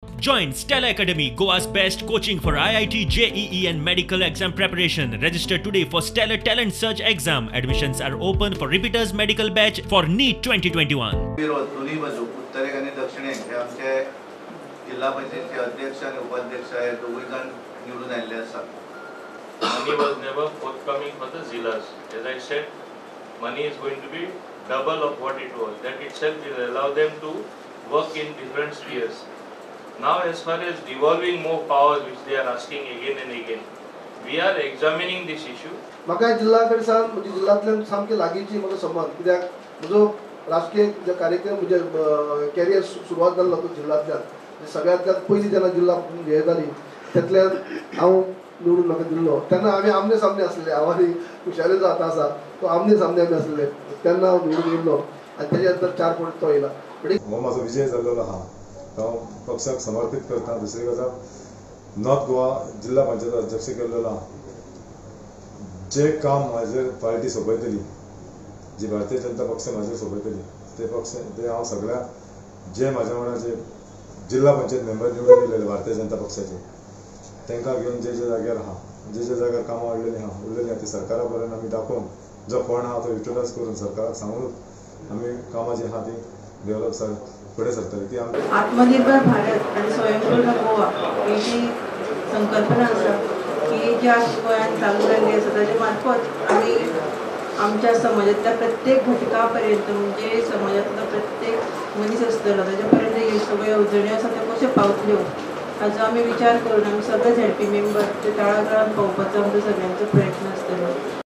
Join Stella Academy, Goa's best coaching for IIT, JEE and medical exam preparation. Register today for Stellar Talent Search exam. Admissions are open for repeaters medical batch for NEET 2021. विरोध दोन्ही बाजू उत्तरेक आनी दक्षिणेक हे आमचे जिल्हा पंचायतीचे अध्यक्ष आनी उपाध्यक्ष हे दोगूय जाण निवडून आयिल्ले आसा. Money was never forthcoming for the zillas. As I said, money is going to be double of what it was. That itself will allow them to work in different spheres. Now, as far as devolving more powers, which they are asking again and again, we are examining this issue. म्हाका जिल्हा कडेन सावन म्हणजे जिल्ल्यांतल्यान सामकी लागींची म्हाका संबंद, कित्याक म्हजो राजकीय जे कार्यक्रम म्हणजे कॅरियर सुरवात जाल्लो तो जिल्ल्यांतल्यान. सगळ्यांतल्यान पयलीं जेन्ना जिल्हा हे जाली तेतल्यान हांव निवडून म्हाका दिल्लो तेन्ना आमी आमने सामने आसले. हांव आनी खुशाली जो आतां आसा तो आमने सामने आमी आसले तेन्ना हांव निवडून येयल्लो आनी तेज्या नंतर 4 फावट तो येयला. हो म्हाजो विजय जाल्लो आहा तो हांव पक्षाक समर्पीत करता. दुसरी गजाल, नॉर्थ गोवा जिल्हा पंचायत अध्यक्ष केल्लो आहा. जे काम म्हाजेर पार्टी सोंपयतली, जी भारतीय जनता पक्ष म्हाजेर सोंपयतली ते पक्ष ते हांव सगळ्या जे म्हाज्या वांगडा जे जिल्हा पंचायत मेंबर निवडून येयलेले भारतीय जनता पक्षाचे तांकां घेवन जे जे जाग्यार आहा, जे जे जाग्यार कामां उरलेलीं आहा उरलेलीं आहा ती सरकारा पर्यंत आमी दाखोवन जो फंड आहा तो युटिलायज करून सरकाराक सांगूनच आमी कामां जी आहा ती डेव्हलप सर फुडें सरतली. ती आमी आत्मनिर्भर भारत आनी स्वयंपूर्ण गोवा ही जी संकल्पना आसा की जी आज गोंयांत चालू जाल्ली आसा ताजे मार्फत आमी आमच्या समाजांतल्या प्रत्येक घटका पर्यंत म्हणजे समाजांतलो प्रत्येक मनीस आसतलो ताजे पर्यंत ह्यो सगळ्यो येवजण्यो आसा त्यो कश्यो पावतल्यो ताजो आमी विचार करून आमी सगळे झेडपी मेंबर ते तळागाळान पावोवपाचो आमचो सगळ्यांचो प्रयत्न आसतलो.